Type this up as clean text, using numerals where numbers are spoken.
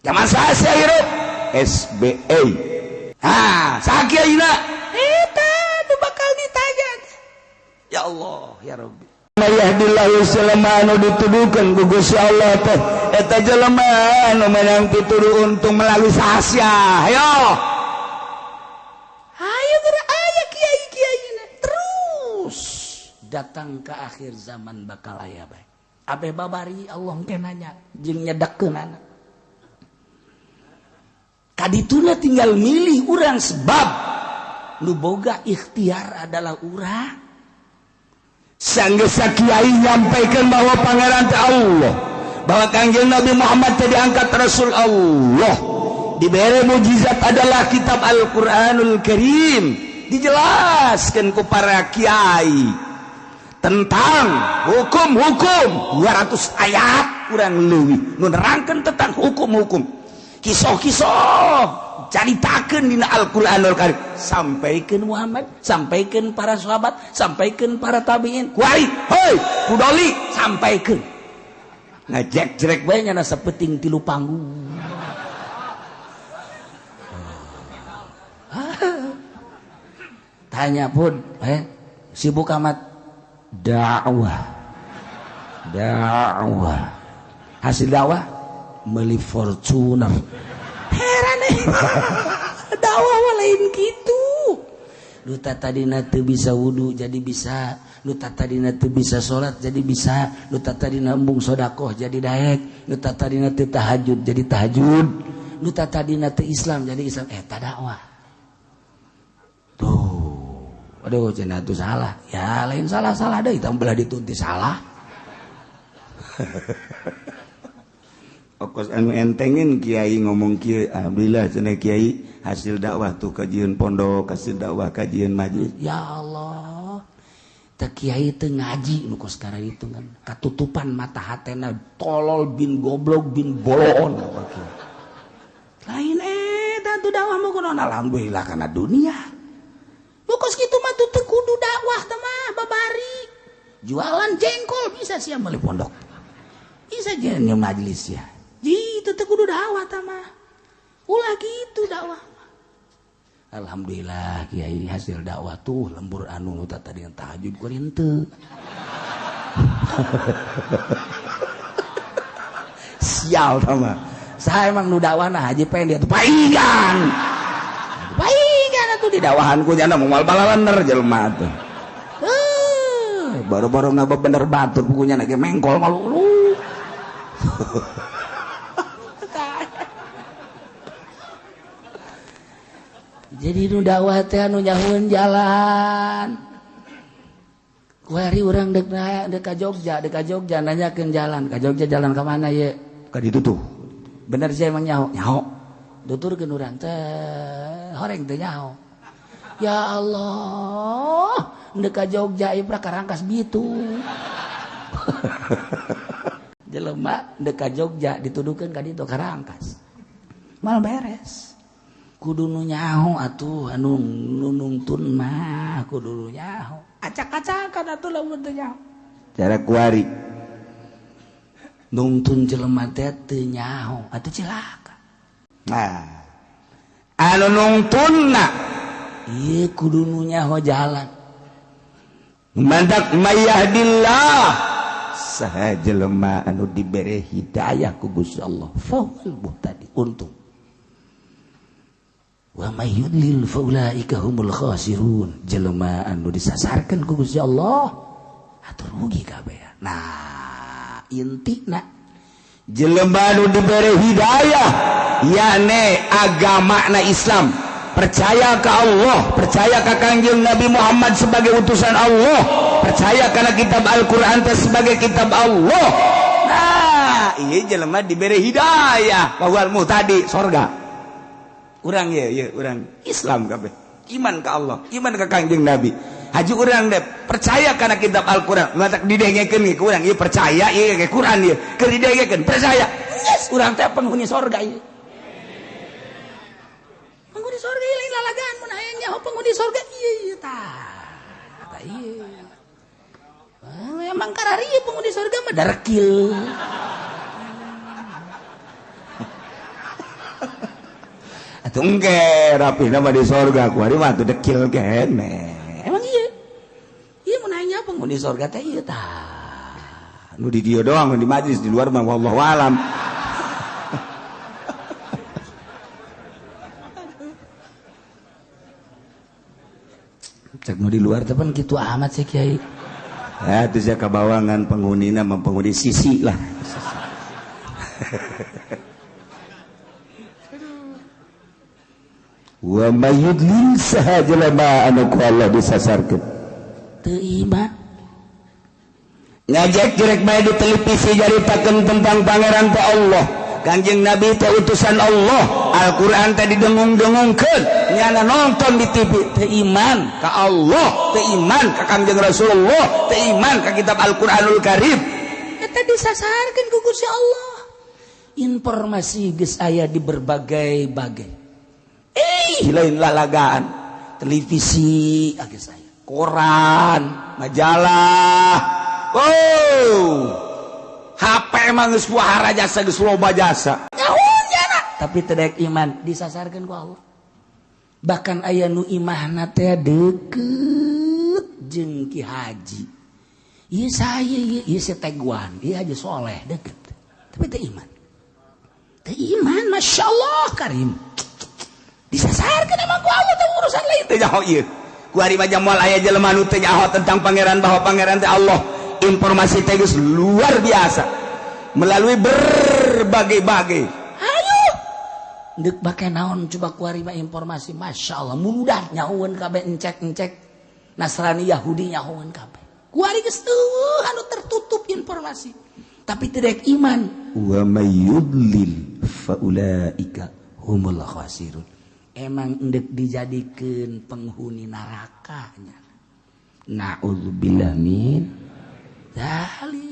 Zaman saya hirup SBA. Ha, sakieu eta nu bakal ditanya. Ya Allah, ya Rabbi. Yahdillahu selama anu dituduhkeun ku Gusti Allah teh eta jelema anu meunang pituduh untung melalui sasia. Hayo. Hayo geura aya kiai-kiaina terus datang ke akhir zaman bakal aya bae. Abe babari Allah teh nanya jeung nyedekkeunana. Kadituna tinggal milih urang sebab nu boga ikhtiar adalah urang. Sanggeus kiai nyampaikan bahwa pangeran teh Allah, bahwa Kangjeng Nabi Muhammad teh diangkat Rasul Allah, dibere mujizat adalah kitab Al-Qur'anul Karim, dijelaskan ku para kiai tentang hukum-hukum 200 ayat kurang leuwih nu nerangkeun tentang hukum-hukum, kisah-kisah caritakeun dina Al-Qur'anul Karim, sampaikeun Muhammad, sampaikeun para sahabat, sampaikeun para tabiin, kuari hoi kudoli sampaikeun. Ngajek-jerek bae nya sapeting tilu panggung. Tanya pun sibuk amat dakwah, dakwah, hasil dakwah meuli Fortuner. Heran dakwah lain gitu. Nu tadina teu bisa wudu jadi bisa, nu tadina teu bisa salat jadi bisa, nu tadina embung sedekah jadi daek, nu tadina teu tahajud jadi tahajud, nu tadina teu Islam jadi Islam. Eta dakwah. Tuh, aduh cenah tuh salah. Ya lain salah-salah deui tah belah ditunti salah. Okos anu entengin kiai ngomong kiai, alhamdulillah cenah kiai hasil dakwah tuh kajian pondok, hasil dakwah kajian majlis. Ya Allah, teh kiai teu ngaji nu kos sekarang itu kan katutupan mata hatena tolol bin goblok bin boloon. Lain eta tuh dakwah mah kunaon, alhamdulillah kana dunia. Nu kos kitu mah tuh teu kudu dakwah teh mah babari. Jualan jengkol bisa sia meuli pondok. Bisa jeung majlis ya. Gitu teu kudu dakwah tah mah. Ulah gitu dakwah. Alhamdulillah kiai hasil dakwah tuh lembur anu tadi yang tahajud ku henteu. Sial tah mah. Saya emang nu dakwahna haji pengen dia tuh paingan. Paingan atuh di dakwahan ku nyana moal balalener jelema tuh. Baru-baru ngaba bener batur bukunya lagi mengkol malu. Jadi nu dakwah teh anu nyahueun jalan. Kuari urang deuk ka Jogja, deuk ka Jogja nanyakeun jalan, ka Jogja jalan ka mana ye? Ka ditu tuh. Bener sih emang nyaho, nyaho. Tuturkeun urang teh horeng teh nyaho. Ya Allah, deuk ka Jogja ieu Karangkas bitu. Jelema deuk ka Jogja dituduhkeun ka ditu Karangkas. Mal beres. Kudu nu nyaho atuh anu nungtun mah kudu nu nyaho. Acak-acakan atuh lamun teu nyaho. Cara kuari nungtun jelema teh teu nyaho atuh cilaka. Nah, anu nungtunna ieu kudu nu nyaho jalan. Mandak mayahdillah saha jelema anu dibere hidayah ku Gusti Allah fahuwal muhtadi, untung. Wa may yudlil faulaika humul khasirun, jelema anu disasarkeun ku Gusti Allah atuh rugi kabeh. Nah, intina jelema anu dibere hidayah yakni agamana Islam, percaya ka Allah, percaya ka Kangjeng Nabi Muhammad sebagai utusan Allah, percaya kana kitab Al-Qur'an sebagai kitab Allah. Nah, ieu jelema dibere hidayah bahwa muhtadi sorga. Urang ye ye urang Islam kabeh, iman ka Allah, iman ka Kangjeng Nabi. Haji urang deh percaya kana kitab Al-Qur'an, matak didengekeun ge ku urang ieu percaya ieu ge Qur'an ieu, keur didengekeun percaya. Yes, urang teh penghuni sorga ieu. Penghuni sorga ieu lain lalagaan mun aya nyaho penghuni sorga ieu ieu tah. Tah ieu. Emang karari ieu penghuni sorga mah darekil. Atuh engke rapihna mah di sorga kuari mah atuh dekil keneh. Emang iya. Iya mun nanya penghuni sorga teh ieu tah. Nu di dieu doang nu di majlis di luar mah wallahu alam. Cek nu di luar teh pan kitu amat sih kiai. Ya itu saya kabawangan penghunina mah penghuni sisi lah. Wa may yudlil saha jelema anu ku Allah disasarkeun. Teu iman. Ngajak jerek bae di televisi jaritakeun tentang pangeran teh Allah. Kanjeng Nabi teh utusan Allah. Al-Qur'an teh didengung-dengungkeun. Nyana nonton di TV teu iman ka Allah, teu iman ka Kanjeng Rasulullah, teu iman ka kitab Al-Qur'anul Karim. Eta disasarkeun ku Gusti Allah. Informasi geus aya di berbagai-bagai. Lain lalagaan televisi geus aya, koran, majalah. Oh, HP emang geus wahara jasa geus loba jasa. Tapi teu daek iman disasarkeun ku Allah. Bahkan aya nu imahna teh deukeut jeung Ki Haji. Ieu saya ieu ieu si Teguan, ieu Haji Soleh deukeut. Tapi teu iman. Teu iman masyaallah karim. Disasarkeun emang ku Allah teh urusan lain teu nyaho ieu. Ku ari mah moal aya jelema nu teu nyaho tentang pangeran bahwa pangeran teh Allah. Informasi teh geus luar biasa melalui berbagai-bagai. Ayo deuk bake naon coba ku ari mah informasi masyaallah mudah nyahoeun kabeh encek-encek Nasrani Yahudi nyahoeun kabeh. Ku ari geus teu anu tertutup informasi. Tapi teu daek iman. Wa may yudlil fa ulaika humul khasirun. Emang endek dijadikeun penghuni nerakanya. Na'udzubillah min dzalik.